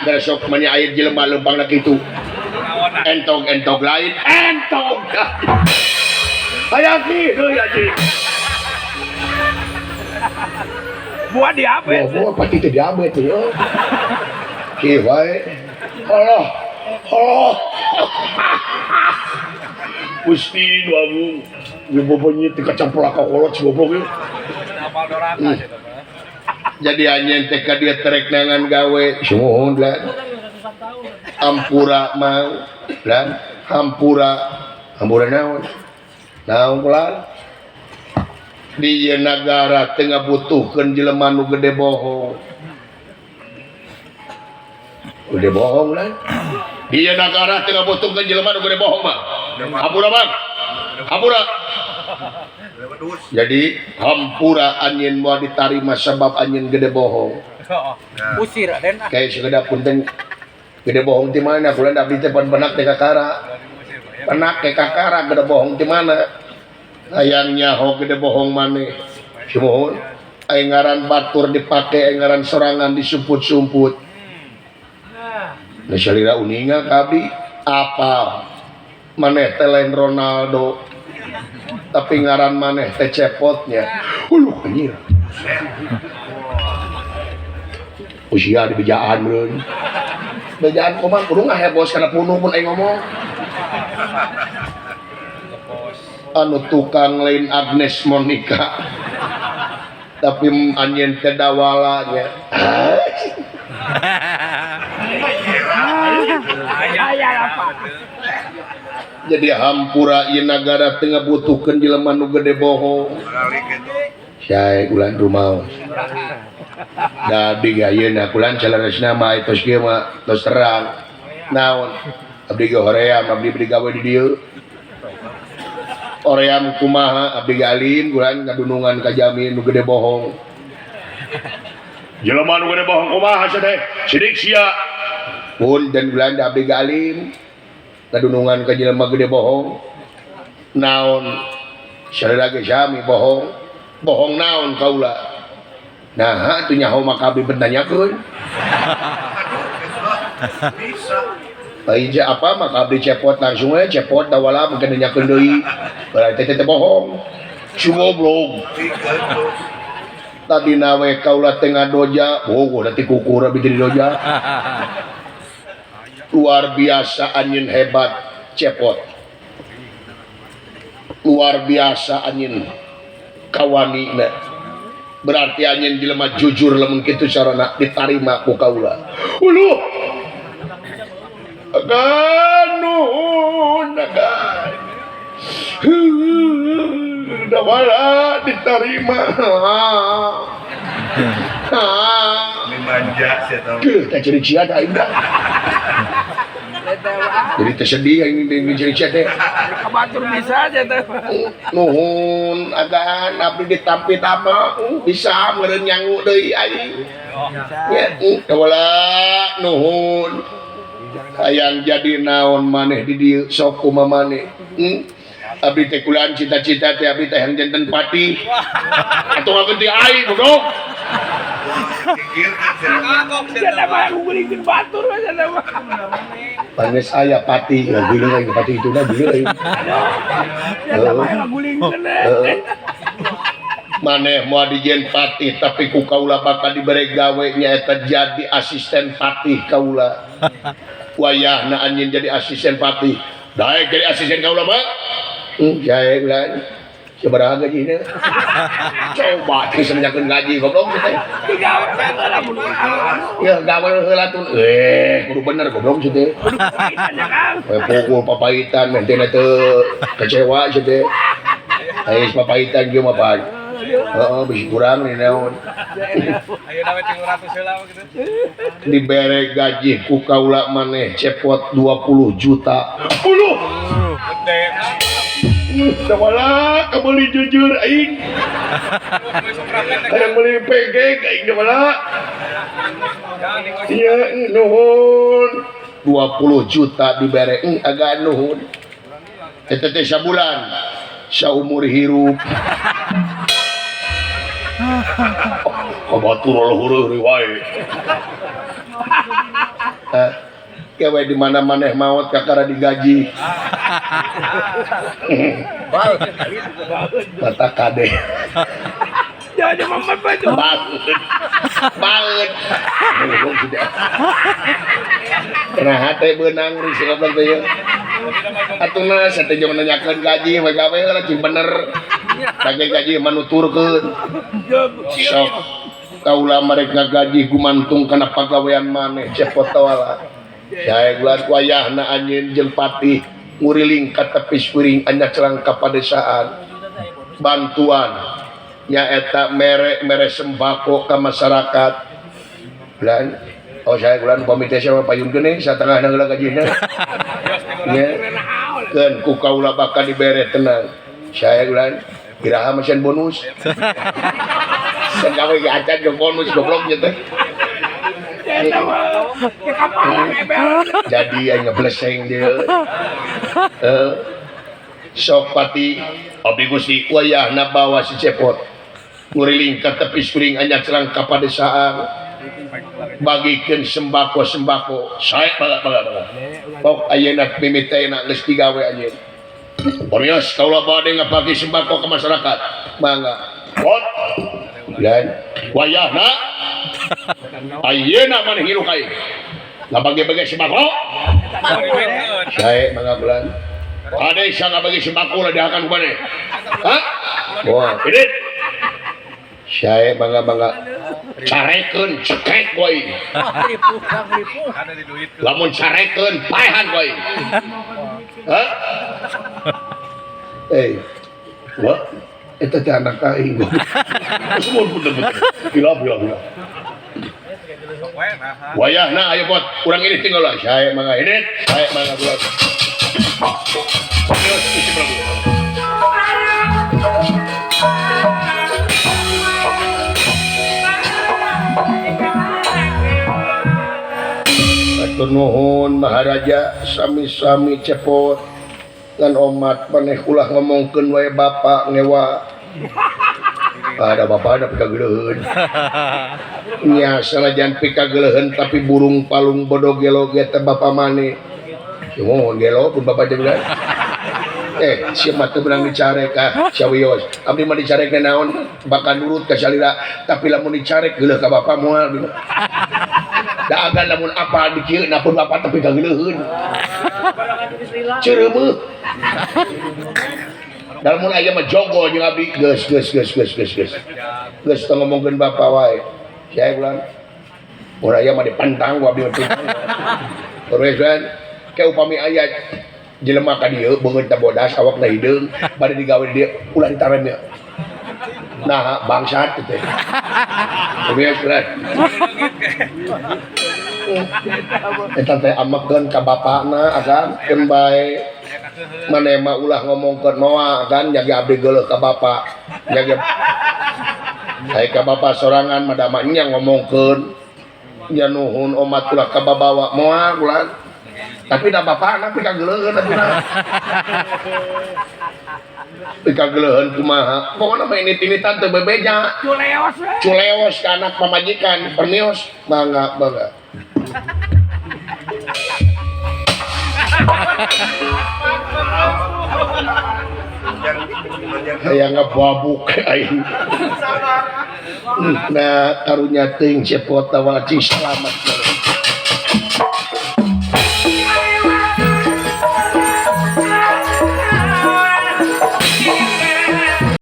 Penak gara sok mani aya jelema lempangna kitu. Entog-entog lain, entog. Hayang ki deui anjing. Buat diabetes. Buah pati teh diabetes ya. Kieu wae. Allah. Allah. Gusti nu agung. Ieu bobonya teh kacampur ka kolot si goblok ieu. Jadi anjeun teh ka dieu terek nangan gawe sumuhun lah. Hampura mang lan hampura hampura naon? Naon kulan? Di ieu nagara teu ngabutuhkeun jelema nu gede bohong. Gede bohong lah. Di ieu nagara teu ngabutuhkeun jelema nu gede bohong mah. Hampura bang. Hampura. Jadi hampura anjeun moal ditarima sabab anjeun gede bohong. Usir aden. Kayak sekedap punten gede bohong di mana? Kulan abdi teh pan penak teh kakara. Penak teh kakara gede bohong di mana? Hayang nyaho gede bohong maneh. Sumuhun aing ngaran batur dipake, aing ngaran sorangan disumput-sumput. Nah salira uninga ka abdi apal. Maneh teh lain Ronaldo. Tapi ngaran maneh teh cepotnya. Uluh anjir. Usia di bejaan meureun. Bejaan kumaha kudu ngahebos kana punung mun aing ngomong. Anu tukang lain Agnes Monica. Tapi anjeun teh dawalanya. Jadi hampura ieu nagara teu ngabutuhkeun jelema nu gede bohong. Sae ulan rumaos. Da abdi ge ayeuna kulan saleresna mah tos kieu mah tos terang. Naon? Abdi ge hoream abdi beri gawe di dieu. Hoream kumaha abdi ge alim kulan ngadunungan ka jami nu gede bohong. Jelema nu gede bohong kumaha sia teh? Sidik sia. Pun dan kulan abdi ge alim ngadunungan ka jelema gede bohong. Naon? Salira ge sami bohong. Bohong naon kaula? Nah, atuh nyaho mah kabeh bentanyakeun. Lain apa mah kabeh cepot langsung we cepot dawala mungkin nanyakeun deui. Berarti teh bohong. Si goblok. Tadi nawe kaula teh ngadoja, bogoh nanti kukur abdi jadi doja. Luar biasa anjeun hebat cepot. Luar biasa anjeun kawanina. Berarti anjeun jelema jujur lamun kitu carana ditarima ku kaula. Uluh. Agan nuhun agan. Dawala diterima. Manja sia tau. Teu teh ciri cia da aing da. Jadi teh sedih aing jeung cia teh. Kabatur bisa aja teh. Nuhun agan abdi ditampi tama bisa meureun nyangu deui aing. Ya dawala nuhun. Hayang jadi naon maneh di dieu sok kumaha maneh. Abdi teh kulaan cita-cita teh abdi teh hayang janten patih. Atuh ngageunti aing goblok. Panges aya patih, ngaguling aing patih itu na geuling aing. Maneh moal dijieun patih tapi ku kaula bakal dibere gawe nyaeta jadi asisten patih kaula. Wayahna anjeun jadi asisten patih. Daek jadi asisten kaula mah. Jae ulah. Sabaraha gajina? Coba teh sanyakeun gaji goblok teh. Ya gawe heula tun. Kudu bener goblok teh. Pukul papahitan meh teh teu kecewa teh. Aya papahitan kieu mah pan. Heeh, bisi kurang ni naon. Ayeuna we 300 heula gitu. Dibere gaji ku kaula maneh cepot 20 juta. Uluh. Gede. Dawala kabeli jujur aing. Hayang meuli PG aing dawala. Iya nuhun. 20 juta dibere agak nuhun. Eta teh sabulan saumur hirup. Kabatur luhur wae. Hah? Kewe di mana maneh maot kakara digaji. Mata kade. Jadi mamat baju. Banget. Banget. Nah, hate beunang ri si goblok teh. Atuh sate jeung nanyakeun gaji we gawe lah cing bener. Bagi gaji manuturkeun. Sok kaula mereka gaji gumantung kana pagawean maneh cepot tawala. Sae gulan wayahna anjeun jeung patih nguriling ka tepis kuring anya celang ka padesaan. Bantuan nyaeta mere-mere sembako ka masyarakat. Bulan oh saya bulan pamit teh sama payun geuning satengahna heula gajihna. Nya keun ku kaula bakal dibere tenang. Saya bulan iraha mesin bonus. Sen gawe ge acan jeung bonus goblok nya teh. Jadi aing ngebleseng dia. Sok pati abdi Gusti wayahna bawa si cepot nguriling ka tepis kuring anya celang ka padesaan bagikeun sembako-sembako sae baga baga baga pok ayeuna mimiteuna geus digawe anjeun Orios kaula bade ngabagi sembako ka masyarakat mangga pot dan wayahna ayeuna maneh ngilu ka aing ngabagi-bagi sembako sae mangga bulan ada sang bagi sembako lah dihakan ku maneh. Hah? Wah, ini. Sae bangga-bangga carekeun cekek ku aing. Lamun carekeun paehan ku aing. Hah? Eh. Wah, eta teh anak aing. Semua bener-bener. Gila, gila, gila. Wayahna ayo bot, urang ini tinggal lah. Sae mangga ini, sae mangga bulat. Terus Gusti Prabu. Atur nuhun Maharaja sami-sami cepot ngan omat maneh ulah ngomongkeun wae bapak ngewa. Ada bapak ada pikageleuheun. Nya sanajan pikageleuheun tapi burung palung bodo gelo ge teh bapak maneh. Mohon gelo pun bapak jeung sieu mah teu beunang dicarek ka sawios. Abdi mah dicarek naon bakal nurut ka salira tapi lamun dicarek geuleuh ka bapak moal. Da agan lamun apa di kieu na pun bapak tapi kageleuheun. Ceureumeuh. Da lamun aya mah jogo jeung abdi geus geus geus geus geus geus. Geus teu ngomongkeun bapak wae. Saya ulang. Urang aya mah dipantang ku abdi mah. Terus kayak upami ayat jelema ka dieu beungeut teh bodas awakna hideung bade digawe di dieu ulah ditarem nya. Nah bangsat teh. Beres lah. Eta teh amekeun ka bapakna akan keun bae. Maneh mah ulah ngomongkeun moal kan jaga abdi geuleuh ka bapak. Jaga aya ka bapak sorangan mah da mah nya ngomongkeun. Nya nuhun omat ulah ka babawa moal ulah. Tapi dah bapak anak pikageleuheun atuh. Pikageleuheun kumaha? Pokona mah ini-ini teu bebeja. Culeos we. Culeos ka anak pamajikan, permios mangga mangga. Hayang ngababuk aing. Nah karunya teuing cepot tawal cing selamat.